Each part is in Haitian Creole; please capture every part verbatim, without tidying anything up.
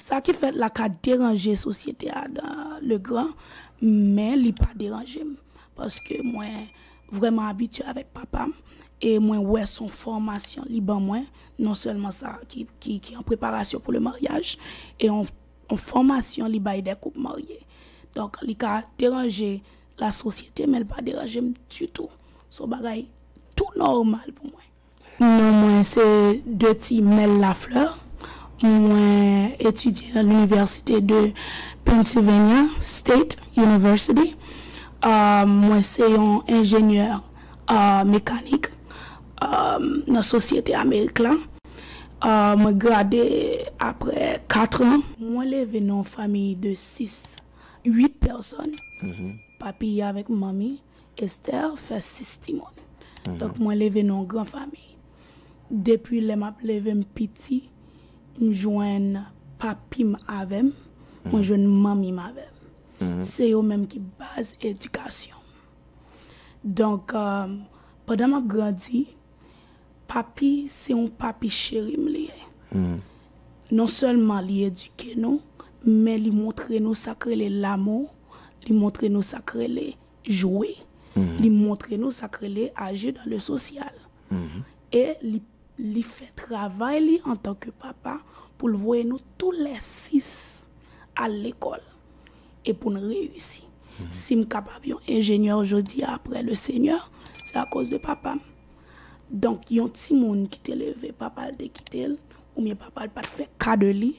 Sa ki fèt la ka deranje sosyete a dan le gran, men li pa deranje m. Paske mwen vrèman abitye avèk papa m, e mwen wè se yon fòmasyon li ban mwen, non sèlman sa ki, ki, ki an preparasyon pou le maryaj, e yon, yon fòmasyon li bay de koup marye. Donk, li ka deranje lasosyete, men li pa deranje m ditou. Se yon bagay tou nòmal pou mwen. Non mwen se Deuty Mel Lafleur. Mwen etidye nan Linivèsite de Pennsylvania State University. Ah, mwen se yon enjenyè, ah, mekanik, ah, nan sosyete Amerik la. Ah, mwen grade apre kat an. Mwen leve nan yon fanmi de sis, uit pèsòn. Papi avèk manmi, Esther, fè sis timoun. Donk, mwen leve nan yon gran fanmi. Depi lè m ap leve m piti, m jwenn papi m avè m, mwen jwenn manmi m avè m. Se yo menm ki baz edikasyon m. Donk, euh, pandan m ap grandi, papi, se yon papi cheri m li ye. Non sèlman li edike nou, men li montre nou sa k rele lamou, li montre nou sa k rele jwe. Li montre nou sa k rele agir dans le social. E li, li fè travay li antanke papa pou l voye nou tou lè sis al lekòl e pou n reyisi. Si m kapab yon enjenyè jodi a apre le Senyè, se akoz de papa m. Donk, yon timoun ki te leve, papa l te kite l, oubyen papa l pa t fè ka de li,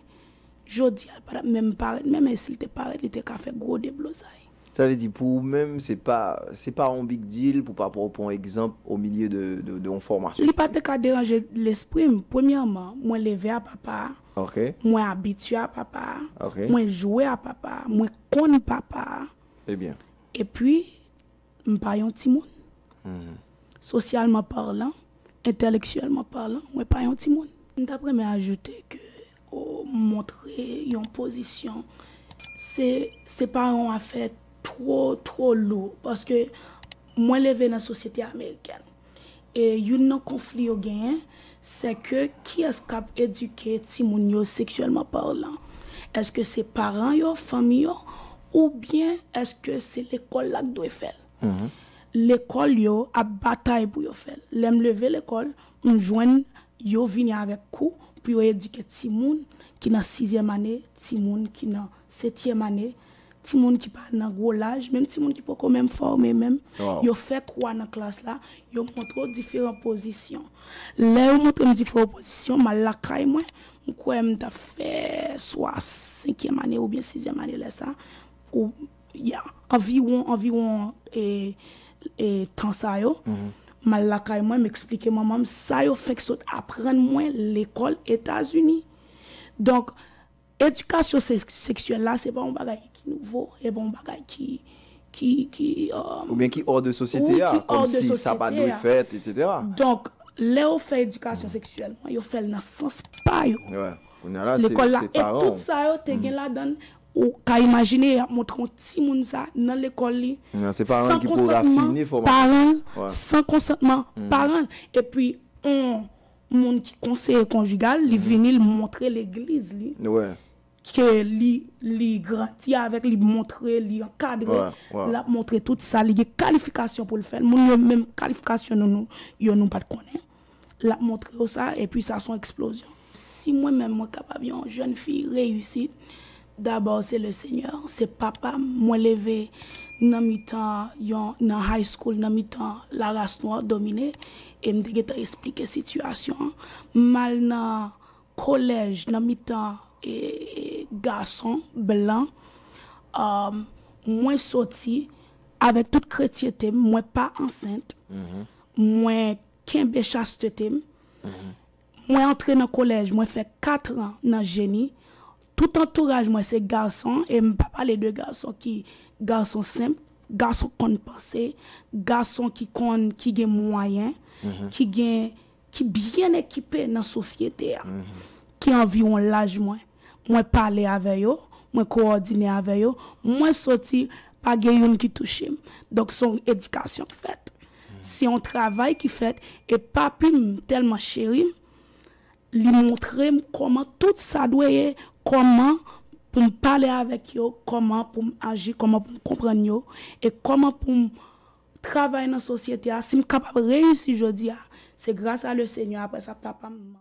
jodi a, l pa t ap menm parèt, menm e si l te parèt, li te ka fè gwo deblozay. Sa vle di, pou ou menm, se pa, se pa yon big deal pou papa w pran egzanp o milye de, de, de yon fòmasyon. Li pa te ka deranje lespri m. Premyèman, mwen leve a papa a. Ok. Mwen abitye a papa a. Ok. Mwen jwe a papa a. Mwen konn papa a. Ebyen. Epi, m pa yon timoun. Sosyalman palan, entèlektyèlman palan, mwen pa yon timoun. M t ap renmen ajoute ke, o, montre yon pozisyon, se, se pa yon afè two, two lou, paske mwen leve nan sosyete amerikèn. E youn nan konfli yo genyen, se ke kiyès k ap edike timoun yo seksyèlman palan? Èske se paran yo, fanmi yo, oubyen èske se lekòl la k dwe fè l? Lekòl yo ap batay pou yo fè l. Lè m leve lekòl, m jwenn yo vini avèk kou pou yo edike timoun ki nan sizyèm ane, timoun ki nan setyèm ane, timoun ki pa nan gwo laj, menm timoun ki poko menm fòme menm. Yo fè kou a nan klas la, yo montre w diferan pozisyon. Lè yo montre m diferan pozisyon, m al lakay mwen, m kwè m t ap fè swa senkyèm ane oubyen sizyèm ane lè sa, ou ya, anviwon, anviwon, e, e, tan sa yo, m al lakay mwen, m eksplike manman m sa yo fenk sot aprann mwen lekòl Etazini. Donk, edikasyon sèk-, seksyèl la, se pa yon bagay ki nouvo, e pa yon bagay ki, ki, ki, euh, oubyen ki hors de sosyete a, kòmsi sa pa dwe fèt, etsetera. Donk, lè yo fè edikasyon seksyèl, yo fè l nan sans pa yo. Lekòl la, e tout sa yo te gen ladan l, ou ka imajine y ap montre yon timoun sa nan lekòl li, san konsantman paran l, san konsantman paran l. Epi, yon moun ki konseye konjigal, li vini, li montre legliz li, ke li, li grandi avèk, li montre, li ankadre, l ap montre tout sa, li gen kalifikasyon pou l fè l. Moun yo menm kalifikasyon nou, nou, yo nou pa t konnen. L ap montre yo sa, epi sa se yon eksplozyon. Si mwen menm mwen kapab yon jèn fi reyisi, dabò se le Senyè, se papa m. Mwen leve nan mitan yon, nan high school, nan mitan laras nwa domine, e m te gentan eksplike sitiyasyon an. M al nan kolèj, nan mitan, e, e, gason blan. Um, mwen soti avèk tout kretyente m, mwen pa ansent. Mwen kenbe chastete m. Mwen antre nan kolèj, mwen fè kat an nan jeni. Tout antouraj mwen se gason, e m pa pale de gason ki gason senp, gason konn panse, gason ki konn, ki gen mwayen, ki gen, ki byen ekipe nan sosyete a, ki anviwon laj mwen. Mwen pale avè yo, mwen kowòdine avè yo, mwen soti, pa gen youn ki touche m. Donk, se yon edikasyon k fèt. Se yon travay ki fèt, e papi m tèlman cheri m, li montre m kòman tout sa dwe ye, kòman pou m pale avèk yo, kòman pou m aji, kòman pou m konprann yo, e kòman pou m travay nan sosyete a. Si m kapab reyisi jodi a, se gras a le Senyè. Apre sa, papa m,